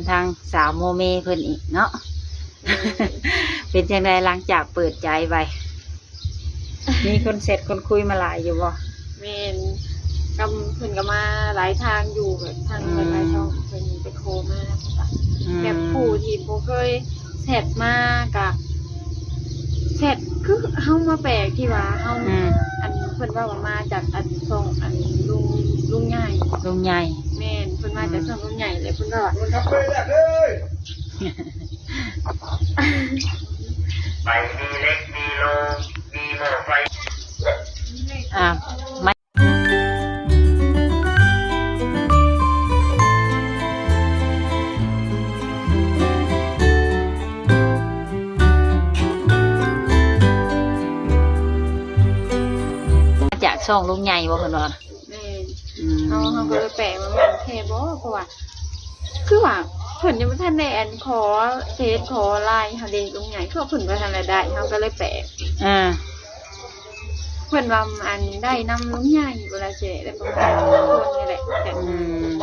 ທາງສາວໂມເມເພິ່ນອີກເນາະ. ເປັນຈັ່ງໃດຫຼັງຈາກເປີດໃຈໄປ? ມີຄົນແຊັດຄົນຄຸຍມາຫຼາຍຢູ່ບໍ່? ແມ່ນ ກໍ ເພິ່ນກໍມາຫຼາຍທາງຢູ່ ແບບທາງ ອືມ ຫຼາຍໆຊ່ອງເພິ່ນໄປຂໍມາ ອືມ ແບບຜູ້ທີ່ບໍ່ເຄີຍແຊັດມາກໍແຊັດ ຄືເຮົາມາແປກທີ່ວ່າເຮົາ ອືມ ອັນເພິ່ນເວົ້າວ່າມາຈາກອັນຊ່ອງອັນລຸງ ລຸງໃຫຍ່ ລຸງໃຫຍ່ ແມ່ນ ເພິ່ນມາຈາກ ອືມ ຊ່ອງລຸງໃຫຍ່ ແລ້ວເພິ່ນກໍວ່າ ໄປມີເຫຼັກມີໂລ ມີໝໍ້ໄຟ ອ່າ ມາ ຈາກຊ່ອງລຸງໃຫຍ່ບໍ່ ເພິ່ນວ່າ? ແມ່ນ ອືມ ເຮົາ ເຮົາກໍເລີຍແປກວ່າແມ່ນແທ້ບໍ່ ເພາະວ່າ ຄືວ່າເພິ່ນຍັງບໍ່ທັນໄດ້ອັນຂໍເຟສຂໍໄລນ໌ເຮົາເດ້ ລຸງໃຫຍ່ ຄືວ່າເພິ່ນບໍ່ທັນໄດ້ໄດ້ ເຮົາກໍເລີຍແປກ ອ່າ ເພິ່ນວ່າອັນໄດ້ນຳລຸງໃຫຍ່ບໍ່ລະເຈ ແລ້ວປະມານຄົນນີ້ແຫຼະ ແບບ ອືມ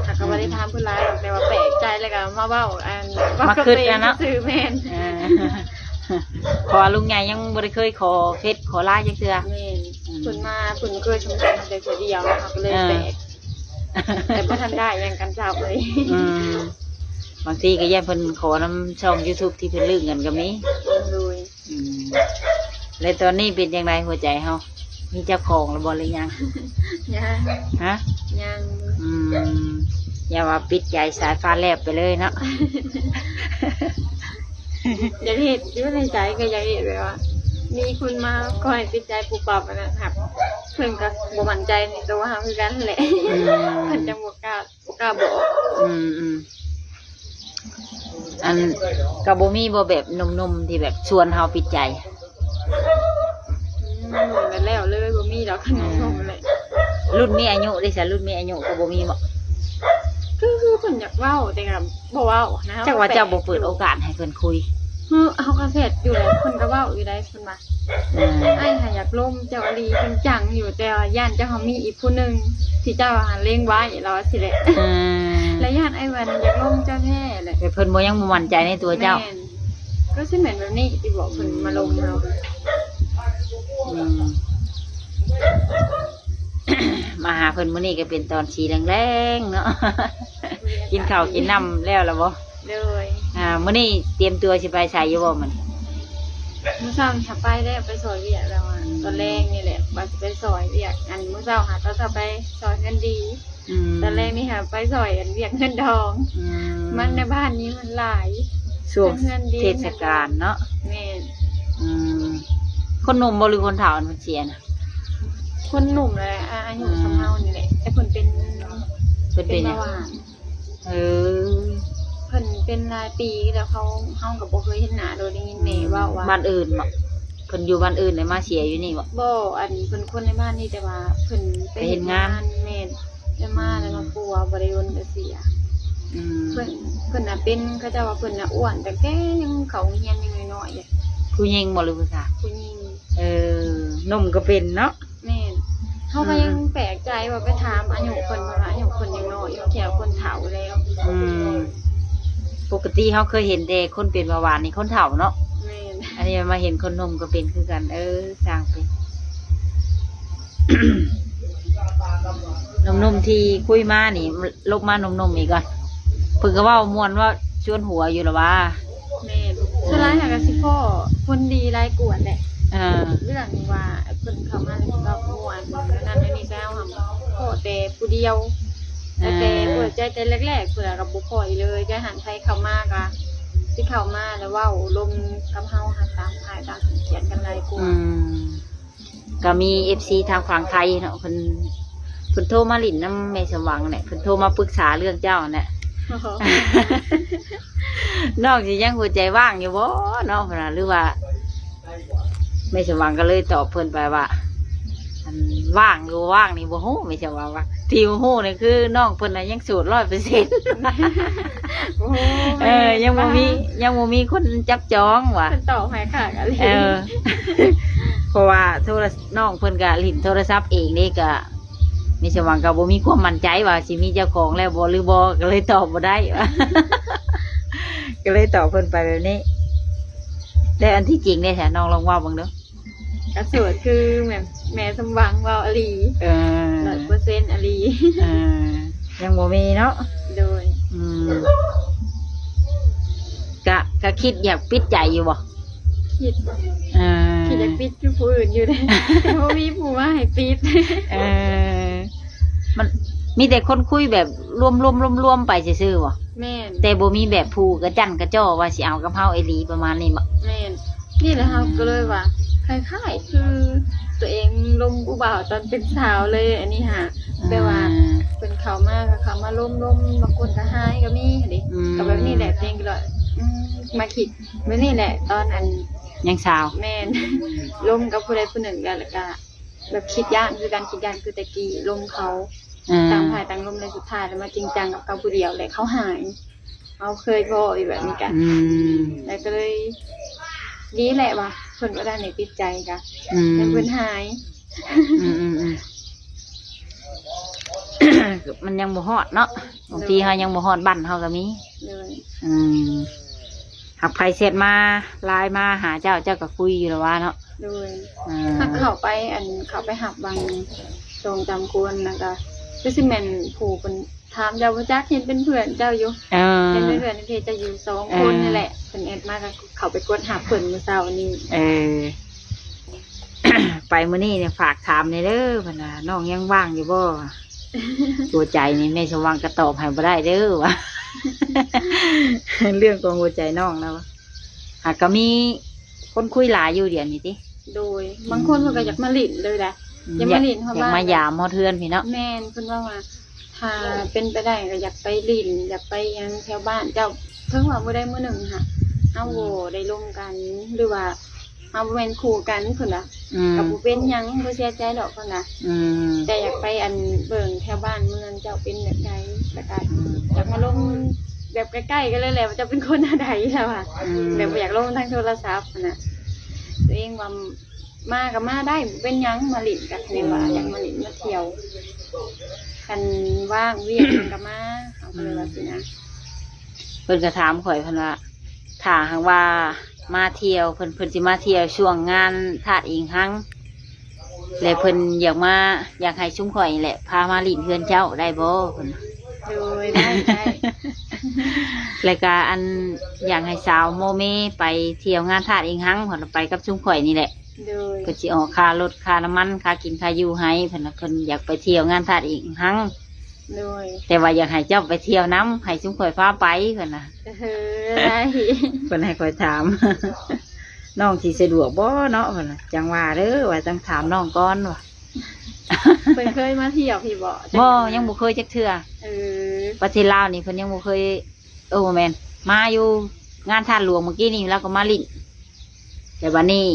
ຫາກກໍບໍ່ໄດ້ຖາມເພິ່ນຫຼາຍດອກ ແຕ່ວ່າແປກໃຈ ແລ້ວກໍມາເວົ້າອັນ ມາຄິດນະເນາະ ຊື່ ແມ່ນ ເອີ ເພາະວ່າລຸງໃຫຍ່ຍັງບໍ່ໄດ້ເຄີຍຂໍເຟສຂໍໄລນ໌ຈັກເທື່ອ ແມ່ນ ອືມ ເພິ່ນມາ ເພິ່ນເຄີຍສົນໃຈມາແຕ່ເທື່ອດຽວ ເຮົາກໍເລີຍ ອ່າ ແປກ ແຕ່ບໍ່ທັນໄດ້ຫຍັງກັນເຈົ້າເອີຍ ອືມ ບາງທີກໍຢ້ານເພິ່ນຂໍນຳຊ່ອງຢູທູບທີ່ເພິ່ນລຶ້ງກັນກໍມີ ໂດຍ ອືມ ແລະຕອນນີ້ເປັນຈັ່ງໃດຫົວໃຈເຮົາ ມີເຈົ້າຂອງແລ້ວບໍ່ ຫຼືຍັງ? ຍັງ ຮະ? ຍັງ ອືມ ຢ່າວ່າປິດໃຈສາຍຟ້າແລບໄປເລີຍເນາະ ຢາກເຮັດຢູ່ ໃນໃຈກໍຢາກເຮັດ ແບບວ່າມີຄົນມາຂໍໃຫ້ປິດໃຈປຸບປັບ ອັນນັ້ນ ຫາກເພິ່ນກໍບໍ່ໝັ້ນໃຈໃນຕົວເຮົາຄືກັນແຫຼະ ອືມ ເພິ່ນຈັ່ງບໍ່ກ້າ ບໍ່ກ້າບອກ ອືມໆ ອັນ ກໍບໍ່ມີບໍ່ ແບບໜຸ່ມໆທີ່ແບບຊວນເຮົາປິດໃຈ? ອືມ ໜຸ່ມແລ້ວເລີຍ ບໍ່ມີດອກ ຄັນໜຸ່ມໆແຫຼະ ລຸ້ນມີອາຍຸເດ້ຊະ ລຸ້ນມີອາຍຸກໍບໍ່ມີບໍ? ຄື ຄືເພິ່ນຢາກເວົ້າ ແຕ່ກໍບໍ່ເວົ້ານະ ຈັກວ່າເຈົ້າບໍ່ເປີດໂອກາດໃຫ້ເພິ່ນຄຸຍ ເຮົາກໍແຊັດຢູ່ແຫຼະ ເພິ່ນກໍເວົ້າຢູ່ໃດ ເພິ່ນວ່າ ອືມ ອ້າຍຫາຢາກລົມເຈົ້າອີ່ຫຼີ ເປັນຈັງຢູ່ ແຕ່ວ່າຢ້ານເຈົ້າຫາມີອີກຜູ້ໜຶ່ງທີ່ເຈົ້າຫາເລັງໄວ້ ລາວວ່າຊີ້ແຫຼະ ອືມ ແລ້ວຢ້ານອ້າຍແວ່ນຢາກລົມເຈົ້າແທ້ແຫຼະ ແຕ່ເພິ່ນບໍ່ ຍັງບໍ່ໝັ້ນໃຈໃນຕົວເຈົ້າ ແມ່ນ ກໍຊິແມ່ນແບບນີ້ຕິ ບອກເພິ່ນມາລົມເຮົາ ອືມ ມາຫາເພິ່ນມື້ນີ້ກໍເປັນຕອນສີແລງໆເນາະ ກິນເຂົ້າກິນນ້ຳແລ້ວລະບໍ່? ໂດຍ ອ່າ ມື້ນີ້ຕຽມຕົວຊິໄປໃສຢູ່ບໍ່ມື້ນີ້? ມື້ເຊົ້ານີ້ຫາໄປແລ້ວ ໄປຊ່ອຍວຽກແລ້ວ ອືມ ຕອນແລງນີ້ແຫຼະວ່າຊິໄປຊ່ອຍວຽກ ອັນມື້ເຊົ້າຫາຕອນເຊົ້າໄປຊ່ອຍເຮືອນດີ ອືມ ຕອນແລງນີ້ຫາໄປຊ່ອຍອັນວຽກເຮືອນດອງ ອືມ ມັນໃນບ້ານນີ້ມັນຫຼາຍ ຊ່ວງເທດສະການເນາະ ແມ່ນ ອືມ ຄົນໜຸ່ມບໍ່ ຫຼືຄົນເຖົ້າອັນເພິ່ນເສຍນະ? ຄົນໜຸ່ມແຫຼະ ອາ ອາຍຸ ອືມ ສ່ຳເຮົານີ້ແຫຼະ ແຕ່ເພິ່ນເປັນ ເພິ່ນເປັນຫຍັງ? ເປັນເບົາຫວານ ເອີ ເພິ່ນເປັນຫຼາຍປີແລ້ວ ເຮົາ ເຮົາກໍບໍ່ເຄີຍເຫັນໜ້າໂດຍ ໄດ້ຍິນແມ່ເວົ້າວ່າ ອືມ ບ້ານອື່ນບໍ? ເພິ່ນຢູ່ບ້ານອື່ນແລ້ວມາເສຍຢູ່ນີ້ບໍ? ບໍ່ ອັນເພິ່ນຄົນໃນບ້ານນີ້ ແຕ່ວ່າເພິ່ນໄປເຮັດງານ ແມ່ນ ແລ້ວມາ ອືມ ແລ້ວມາປົວ ບໍ່ໄດ້ດົນກໍເສຍ ອືມ ເພິ່ນ ເພິ່ນນະເປັນ ເຂົາເຈົ້າວ່າເພິ່ນນະອ້ວນ ຕັ້ງແຕ່ຍັງເຂົ້າໂຮງຮຽນຍັງນ້ອຍໆເດ້ ຜູ້ຍິງບໍ ຫຼືຜູ້ຊາຍ? ຜູ້ຍິງ ເອີ ໜຸ່ມກໍເປັນເນາະ ແມ່ນ ເຮົາກໍ ອືມ ຍັງແປກໃຈວ່າໄປຖາມອາຍຸເພິ່ນ ເພິ່ນວ່າອາຍຸເພິ່ນຍັງນ້ອຍຢູ່ ແຖວຄົນເຖົ້າແລ້ວ ອືມ ປົກກະຕິເຮົາເຄີຍເຫັນແຕ່ຄົນເປັນເບົາຫວານນີ້ຄົນເຖົ້າເນາະ ແມ່ນ ອັນນີ້ມາເຫັນຄົນໜຸ່ມກໍເປັນຄືກັນ ເອີ ຊ່າງເປັນ ໜຸ່ມໆທີ່ຄຸຍມານີ້ ລົບມາໜຸ່ມໆອີກກ່ອນ ເພິ່ນກໍເວົ້າມ່ວນ ເວົ້າຊວນຫົວຢູ່ລະວ່າ ແມ່ນ ສ່ວນຫຼາຍຫາກໍຊິພໍ້ຄົນດີຫຼາຍກວ່າແຫຼະ ເອີ ເລື່ອງວ່າເພິ່ນເຂົ້າມາແລ້ວເວົ້າມ່ວນ ນັ້ນນີ້ ແຕ່ເຮົາຫັ້ນພໍ້ແຕ່ຜູ້ດຽວ ແຕ່ ເອີ ເປີດໃຈແຕ່ແລກໆ ເພິ່ນກໍບໍ່ພໍ້ອີກເລີຍ ແຕ່ຫັ້ນໃຜເຂົ້າມາກໍຊິເຂົ້າມາແລ້ວເວົ້າລົມກັບເຮົາຫັ້ນ ຕ່າງຝ່າຍຕ່າງຂຽນກັນຫຼາຍກວ່າ ອືມ ກໍມີເອັຟຊີທາງຝັ່ງໄທເນາະ ເພິ່ນ ເພິ່ນໂທມາຫຼິ້ນນຳແມ່ສົມຫວັງແຫຼະ ເພິ່ນໂທມາປຶກສາເລື່ອງເຈົ້າຫັ້ນແຫຼະ ນ້ອງຊິຍັງຫົວໃຈວ່າງຢູ່ບໍ່ເນາະ ເພິ່ນວ່າ ຫຼືວ່າ ແມ່ສົມຫວັງກໍເລີຍຕອບເພິ່ນໄປວ່າ ອັນ ວ່າງຫຼືບໍ່ວ່າງນີ້ບໍ່ຮູ້ ແມ່ສົມຫວັງວ່າ ທີ່ຮູ້ນີ້ຄືນ້ອງເພິ່ນນະຍັງໂສດຮ້ອຍເປີເຊັນ ໂອ້ໂຫ ເອີ ແມ່ນ ຍັງບໍ່ມີ ຍັງບໍ່ມີຄົນຈັບຈອງວ່າ ເພິ່ນຕອບໃຫ້ຄັກອີ່ຫຼີ ເອີ ເພາະວ່າໂທລະ ນ້ອງເພິ່ນກໍຫຼິ້ນໂທລະສັບເອງເດ້ ກໍ ແມ່ສຳຫວັງກໍບໍ່ມີຄວາມໝັ້ນໃຈວ່າຊິມີເຈົ້າຂອງແລ້ວບໍ່ ຫຼືບໍ່ ກໍເລີຍຕອບບໍ່ໄດ້ ກໍເລີຍຕອບເພິ່ນໄປແບບນີ້. ແລ້ວອັນທີ່ຈິງເດ້ ນ້ອງລອງເວົ້າເບິ່ງດູ. ກໍໂສດຄືແມ່ ແມ່ສົມຫວັງເວົ້າອີ່ຫຼີ. ເອີ ຮ້ອຍເປີເຊັນອີ່ຫຼີ. ເອີ ຍັງບໍ່ມີເນາະ. ໂດຍ. ອືມ ກະ ກະຄິດຢາກປິດໃຈຢູ່ບໍ່? ຄິດ. ເອີ ຄິດຢາກປິດຄືຜູ້ອື່ນຢູ່ເດ້ ແຕ່ບໍ່ມີຜູ້ມາໃຫ້ປິດ. ເອີ ມັນມີແຕ່ຄົນຄຸຍແບບລວມໆ ລວມໆ ໄປຊື່ໆບໍ່? ແມ່ນ. ແຕ່ບໍ່ມີແບບຜູ້ກະຈັ່ນກະຈໍ່ວ່າຊິເອົາກັບເຮົາອີ່ຫຼີປະມານນີ້ບໍ່? ແມ່ນ. ນີ້ແຫຼະ ເຮົາກໍເລີຍວ່າ ອືມ ຄ້າຍໆຄືຕົວເອງລົມຜູ້ບ່າວຕອນເປັນສາວເລີຍ ອັນນີ້ຫາ ອືມ ແບບວ່າເພິ່ນເຂົ້າມາກໍເຂົ້າມາລົມໆ ບາງຄົນກໍຫາຍກໍມີຫັ້ນເດ້. ອືມ ກໍແບບນີ້ແຫຼະ ຕົວເອງກໍເລີຍ ອືມ ມາຄິດແບບນີ້ແຫຼະ ຕອນອັນຍັງສາວ. ແມ່ນ. ລົມກັບຜູ້ໃດຜູ້ໜຶ່ງກໍ ແລ້ວກໍແບບຄິດຢ້ານຄືກັນ ຄິດຢ້ານຄືແຕ່ກີ້ລົມເຂົາ ອືມ ຕ່າງຝ່າຍຕ່າງລົມ ແລ້ວສຸດທ້າຍແລ້ວມາຈິງຈັງກັບເຂົາຜູ້ດຽວ ແລ້ວເຂົາຫາຍ. ເຮົາເຄີຍພໍ້ຢູ່ແບບນີ້ກະ ອືມ ແລ້ວກໍເລີຍດີແຫຼະວ່າເພິ່ນບໍ່ທັນໄດ້ປິດໃຈກະ ອືມ ໃຫ້ເພິ່ນຫາຍ. ອືມໆໆ ມັນຍັງບໍ່ຮອດເນາະ ບາງທີ ໂດຍ ເຮົາຍັງບໍ່ຮອດບັ້ນເຮົາກໍມີ. ໂດຍ. ອືມ ຫາກໃຜແຊັດມາ ໄລນ໌ມາຫາເຈົ້າ ເຈົ້າກໍຄຸຍຢູ່ລະວ່າເນາະ. ໂດຍ. ອ່າ ຫາກເຂົ້າໄປ ອັນ ເຂົ້າໄປຮັບບາງສອງສາມຄົນ ແລ້ວກໍຄືຊິແມ່ນຜູ້ເພິ່ນ ຖາມເຈົ້າບໍ່ຈັກ ເຫັນເປັນເພື່ອນເຈົ້າຢູ່. ເອີ ເຫັນເປັນເພື່ອນໃນເພຈເຈົ້າຢູ່ສອງ ເອີ ຄົນນີ້ແຫຼະ ເພິ່ນແອັດມາ ກໍເຂົ້າໄປກົດຮັບເພິ່ນມື້ເຊົ້ານີ້. ເອີ ໄປມື້ນີ້ນີ້ຝາກຖາມແດ່ເດີ ເພິ່ນວ່າ ນ້ອງຍັງວ່າງຢູ່ບໍ່? ຫົວໃຈນີ້ແມ່ສມຫວັງກໍຕອບໃຫ້ບໍ່ໄດ້ເດີວ່າ ເລື່ອງຂອງຫົວໃຈນ້ອງນະ ຫາກກໍມີຄົນຄຸຍຫຼາຍຢູ່ດຽວນີ້ຕິ? ໂດຍ. ບາງຄົນເພິ່ນກໍຢາກມາຫຼິ້ນເລີຍນະ ອືມ ຢາກມາຫຼິ້ນ ຢາກ ເພາະວ່າ ຢາກມາຢາມຮອດເຮືອນພີ້ເນາະ. ແມ່ນ. ເພິ່ນເວົ້າວ່າ ຖ້າເປັນໄປໄດ້ກໍຢາກໄປຫຼິ້ນ ຢາກໄປຫຍັງແຖວບ້ານເຈົ້າ ເຖິງວ່າມື້ໃດມື້ໜຶ່ງຫະ ເຮົາ ອືມ ບໍ່ໄດ້ລົມກັນ ຫຼືວ່າເຮົາບໍ່ແມ່ນຄູ່ກັນ ເພິ່ນວ່າ ອືມ ກໍບໍ່ເປັນຫຍັງ ບໍ່ເສຍໃຈດອກ ເພິ່ນວ່າ ອືມ ແຕ່ຢາກໄປ ອັນ ເບິ່ງແຖວບ້ານເມືອງເຈົ້າເປັນແບບໃດ ແລ້ວກໍ ອືມ ຢາກມາລົມແບບໃກ້ໆກັນເລີຍແຫຼະ ວ່າເຈົ້າເປັນຄົນແນວໃດ ລາວວ່າ ອືມ ແບບບໍ່ຢາກລົມທາງໂທລະສັບຫັ້ນນະ. ຕົວເອງວ່າ ມາກໍມາໄດ້ ບໍ່ເປັນຫຍັງ ມາຫຼິ້ນກັນ ອືມ ເພາະວ່າຢາກມາຫຼິ້ນມາທ່ຽວ ຄັນວ່າງວຽກເພິ່ນກໍມາ ເຮົາກໍເລີຍວ່າ ອືມ ຊີ້ນະ. ເພິ່ນກໍຖາມຂ້ອຍ ເພິ່ນວ່າ ຖ້າຫາກວ່າມາທ່ຽວ ເພິ່ນ ເພິ່ນຊິມາທ່ຽວຊ່ວງງານທາດອີງຮັງ ແລະເພິ່ນຢາກມາ ຢາກໃຫ້ຊຸມຂ້ອຍນີ້ແຫຼະ ພາມາຫຼິ້ນເຮືອນເຈົ້າໄດ້ບໍ່ ເພິ່ນ. ໂດຍ ໄດ້ ໄດ້. ແລ້ວກໍ ອັນ ຢາກໃຫ້ສາວໂມເມໄປທ່ຽວງານທາດອີງຮັງ ເພິ່ນ ໄປກັບຊຸມຂ້ອຍນີ້ແຫຼະ. ໂດຍ. ເພິ່ນຊິອອກຄ່າລົດ ຄ່ານ້ຳມັນ ຄ່າກິນ ຄ່າຢູ່ໃຫ້ ເພິ່ນ ເພິ່ນຢາກໄປທ່ຽວງານທາດອີງຮັງ. ໂດຍ. ແຕ່ວ່າຢາກໃຫ້ເຈົ້າໄປທ່ຽວນຳ ໃຫ້ຊຸມຂ້ອຍພາໄປ ເພິ່ນນະ. ເອີ ໄດ້. ເພິ່ນໃຫ້ຂ້ອຍຖາມ ນ້ອງຊິສະດວກບໍ່ເນາະ ເພິ່ນນະ. ຈັ່ງວ່າເດີ ວ່າຈັ່ງຖາມນ້ອງກ່ອນວ່າ ເພິ່ນເຄີຍມາທ່ຽວພີ້ບໍ່? ບໍ່ ຍັງບໍ່ເຄີຍຈັກເທື່ອ. ເອີ ປະເທດລາວນີ້ເພິ່ນຍັງບໍ່ເຄີຍ ເອີ ບໍ່ແມ່ນ ມາຢູ່ງານທາດຫຼວງ ມື້ກີ້ນີ້ລາວກໍມາຫຼິ້ນ ແຕ່ບັດນີ້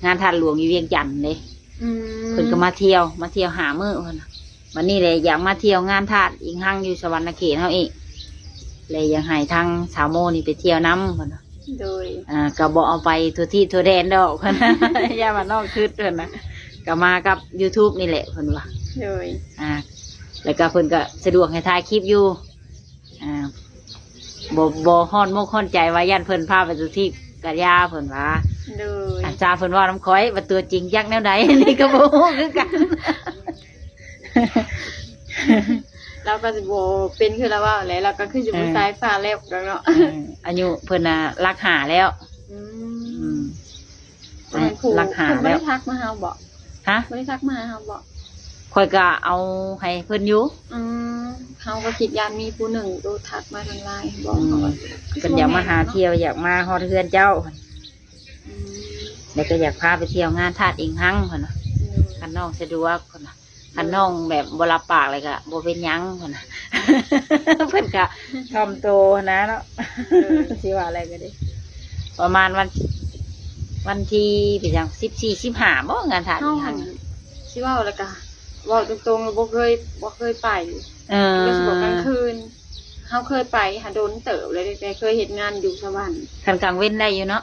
ງານທາດຫຼວງຢູ່ວຽງຈັນເດ້. ອືມ. ເພິ່ນກໍມາທ່ຽວ ມາທ່ຽວຫ້າມື້ເພິ່ນນະ. ບັດນີ້ແຫຼະຢາກມາທ່ຽວງານທາດອີງຮັງຢູ່ສະຫວັນນະເຂດເຮົາອີກ ແລະຢາກໃຫ້ທາງສາວໂມນີ້ໄປທ່ຽວນຳເພິ່ນນະ. ໂດຍ. ອ່າ ກໍບໍ່ເອົາໄປທົ່ວທີບທົ່ວແດນດອກ ເພິ່ນນະ ຢ້ານວ່ານ້ອງຄຶດເພິ່ນນະ. ກໍມາກັບ YouTube ນີ້ແຫຼະເພິ່ນວ່າ. ໂດຍ. ອ່າ ແລ້ວກໍເພິ່ນກໍສະດວກໃຫ້ຖ່າຍຄລິບຢູ່. ອ່າ ບໍ່ ບໍ່ຮ້ອນມົກຮ້ອນໃຈວ່າຢ້ານເພິ່ນພາໄປສູ່ທີ່ກະຢ່າເພິ່ນວ່າ. ໂດຍ. ອາຈານເພິ່ນເວົ້ານຳຂ້ອຍວ່າຕົວຈິງຈັກແນວໃດ ອັນນີ້ກໍບໍ່ຮູ້ຄືກັນ. ລາວກໍຊິບໍ່ເປັນຄືລາວເວົ້າແຫຼະ ລາວກໍຄືຊິບໍ່ ເອີ ສາຍຟ້າແລບດອກເນາະ. ເອີ ອາຍຸເພິ່ນນະຫຼັກຫ້າແລ້ວ. ອືມ. ອືມ. ອັນນັ້ນຜູ້ ຫຼັກຫ້າແລ້ວ ເພິ່ນບໍ່ໄດ້ທັກມາຫາເຮົາບໍ? ຮະ? ບໍ່ໄດ້ທັກມາຫາເຮົາບໍ? ຂ້ອຍກໍເອົາໃຫ້ເພິ່ນຢູ່. ອືມ ເຮົາກໍຄິດຢ້ານມີຜູ້ໜຶ່ງໂຕທັກມາທາງ LINE ບໍ? ອືມ ເຮົາກໍ ເພິ່ນຢາກມາຫາທ່ຽວ ຢາກມາຮອດເຮືອນເຈົ້າ. ອືມ ແລ້ວກໍຢາກພາໄປທ່ຽວງານທາດອີງຮັງເພິ່ນວ່າ. ໂດຍ. ຄັນນ້ອງສະດວກເພິ່ນວ່າ. ຄັນນ້ອງແບບບໍ່ຮັບປາກແລ້ວກະບໍ່ເປັນຫຍັງຫັ້ນນະ ເພິ່ນກະຖ່ອມໂຕຫັ້ນນະເນາະ. ເອີ ຊິວ່າແລ້ວກະດີ ປະມານວັນ ວັນທີ ເປັນຫຍັງ ສິບສີ່ ສິບຫ້າ ບໍ່ ງານທາດອີກຫັ້ນ. ຊິເວົ້າແລ້ວກະເວົ້າຕົງໆ ບໍ່ເຄີຍ ບໍ່ເຄີຍໄປ. ເອີ ໂດຍສະເພາະກາງຄືນ ເຮົາເຄີຍໄປຫາ ດົນເຕີບແລ້ວ ແຕ່ເຄີຍເຮັດງານຢູ່ສະຫວັນ. ຄັນກາງເວັນໄດ້ຢູ່ເນາະ.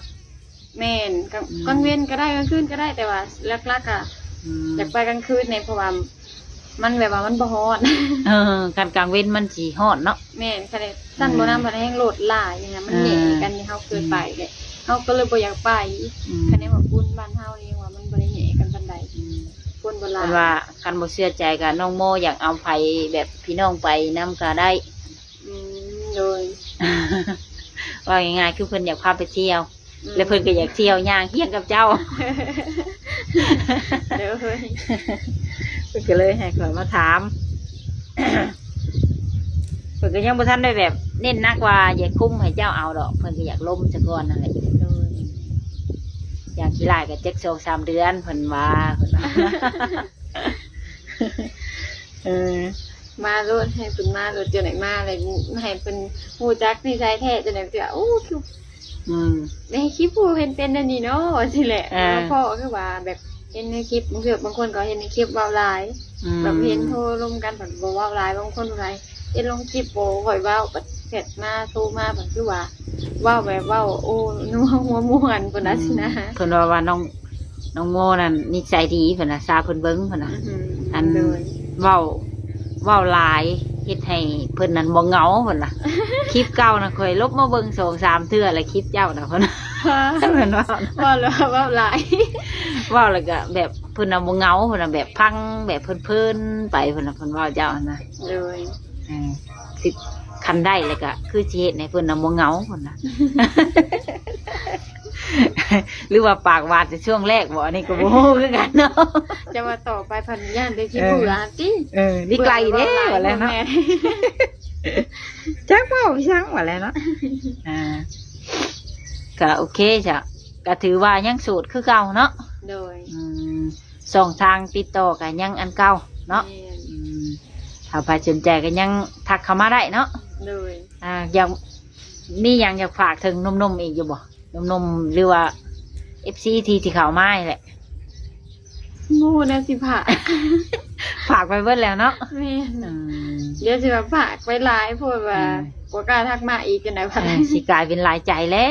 ແມ່ນ ກາງ ອືມ ກາງເວັນກໍໄດ້ ກາງຄືນກໍໄດ້ ແຕ່ວ່າຫຼັກໆ ອະ ອືມ ຢາກໄປກາງຄືນແດ່ ເພາະວ່າ ມັນແບບວ່າມັນບໍ່ຮ້ອນ. ເອີ ຄັນກາງເວັນມັນຊິຮ້ອນເນາະ. ແມ່ນ ຄັນຊັ້ນບໍ່ນຳ ເອີ ພັດແຮ່ງລົດຫຼາຍນະ ມັນແຍ່ກັນ. ເອີ ທີ່ເຮົາເຄີຍໄປເດ້ ເຮົາກໍເລີຍບໍ່ຢາກໄປ. ອືມ ຄັນແນວວ່າບຸນບ້ານເຮົານີ້ ຍັງວ່າມັນບໍ່ໄດ້ແຍ່ກັນປານໃດ. ອືມ ຄົນບໍ່ຫຼາຍ. ເພິ່ນວ່າຄັນບໍ່ເຊື່ອໃຈກໍນ້ອງໂມຢາກເອົາໃຜແບບພີ່ນ້ອງໄປນຳກໍໄດ້. ອືມ ໂດຍ ເວົ້າງ່າຍໆ ຄືເພິ່ນຢາກພາໄປທ່ຽວ. ອືມ ແລ້ວເພິ່ນກໍຢາກທ່ຽວຍ່າງຮຽງກັບເຈົ້າ. ໂດຍ ເພິ່ນກໍເລີຍໃຫ້ຂ້ອຍມາຖາມ. ເພິ່ນກໍຍັງບໍ່ທັນໄດ້ແບບເນັ້ນໜັກວ່າຢາກຄຸມໃຫ້ເຈົ້າເອົາດອກ ເພິ່ນກໍຢາກລົມສາກ່ອນນັ້ນແຫຼະ. ໂດຍ ຢ່າງຂີ້ລ້າຍກໍຈັກສອງສາມເດືອນ ເພິ່ນວ່າ ເພິ່ນວ່າ. ເອີ ມາໂລດ ໃຫ້ເພິ່ນມາໂລດ ຈັ່ງໃດມາແລ້ວໃຫ້ເພິ່ນຮູ້ຈັກນິໄສແທ້ ຈັ່ງໃດ ເພິ່ນຊິວ່າ ໂອ້ ຄື ອືມ ໃນຄລິບຜູ້ເຫັນເປັນແນວນີ້ເນາະ ວ່າຊີ້ແຫຼະ. ເອີ ແລ້ວພໍຄືວ່າແບບເຫັນໃນຄລິບ ບາງເທື່ອບາງຄົນກໍເຫັນໃນຄລິບເວົ້າຫຼາຍ. ອືມ ແບບເຫັນໂທລົມກັນ ເພິ່ນບໍ່ເວົ້າຫຼາຍ. ບາງຄົນວ່າເຫັນລົງຄລິບບໍ່ຄ່ອຍເວົ້າ ບັດແຊັດມາ ໂທມາ ເພິ່ນຄືວ່າເວົ້າແບບເວົ້າ ໂອ້ ນົວຫົວມ່ວນ ເພິ່ນວ່າຊີ້ນະ. ອືມ ເພິ່ນວ່າ ວ່ານ້ອງ ນ້ອງໂມນັ້ນນິໄສດີ ເພິ່ນວ່າ ຊາວເພິ່ນເບິ່ງ ເພິ່ນວ່າ. ອືຮຶ ອັນ ໂດຍ ເວົ້າ ເວົ້າຫຼາຍເຮັດໃຫ້ເພິ່ນນັ້ນບໍ່ເຫງົາ ເພິ່ນວ່າ. ຄລິບເກົ່ານະ ຂ້ອຍລົບມາເບິ່ງສອງສາມເທື່ອແລ້ວ ຄລິບເຈົ້ານະ ເພິ່ນ ເພິ່ນວ່າ ເວົ້າແລ້ວເວົ້າຫຼາຍ ເວົ້າແລ້ວກະແບບເພິ່ນນະບໍ່ເຫງົາ ເພິ່ນນະແບບຟັງແບບເພີນໆໄປ ເພິ່ນນະ ເພິ່ນເວົ້າເຈົ້າຫັ້ນນະ. ໂດຍ ເອີ ຄືຄັນໄດ້ແລ້ວກະຄືຊິເຮັດໃຫ້ເພິ່ນນະບໍ່ເຫງົາ ເພິ່ນນະ. ຫຼືວ່າປາກຫວານແຕ່ຊ່ວງແລກບໍ? ອັນນີ້ກໍບໍ່ຮູ້ຄືກັນເນາະ. ຈະວ່າຕໍ່ໄປພັນຢ້ານແຕ່ຊິເບື່ອຕິ. ເອີ ນີ້ໄກເດ້ວ່າແລ້ວເນາະ. ຈັກເວົ້າອີຫຍັງວ່າແລ້ວເນາະ. ອ່າ ກໍໂອເຄຊະ ກໍຖືວ່າຍັງໂສດຄືເກົ່າເນາະ. ໂດຍ ອືມ ຊ່ອງທາງຕິດຕໍ່ກໍຍັງອັນເກົ່າເນາະ. ແມ່ນ ອືມ ຖ້າໃຜສົນໃຈກໍຍັງທັກເຂົ້າມາໄດ້ເນາະ. ໂດຍ ອ່າ ຢາກ ມີຫຍັງຢາກຝາກເຖິງໜຸ່ມໆອີກຢູ່ບໍ່? ໜຸ່ມໆ ຫຼືວ່າເອັຟຊີທີ່ ທີ່ເຂົ້າມານີ້ແຫຼະ. ບໍ່ຮູ້ແນວຊິຝາກ ຝາກໄປເບິດແລ້ວເນາະ. ແມ່ນ ອືມ ດຽວຊິວ່າຝາກໄປຫຼາຍໂພດວ່າ ອືມ ບໍ່ກ້າທັກມາອີກ ຈັ່ງໃດວະ ເອີ ຊິກາຍເປັນຫຼາຍໃຈແລ້ວ.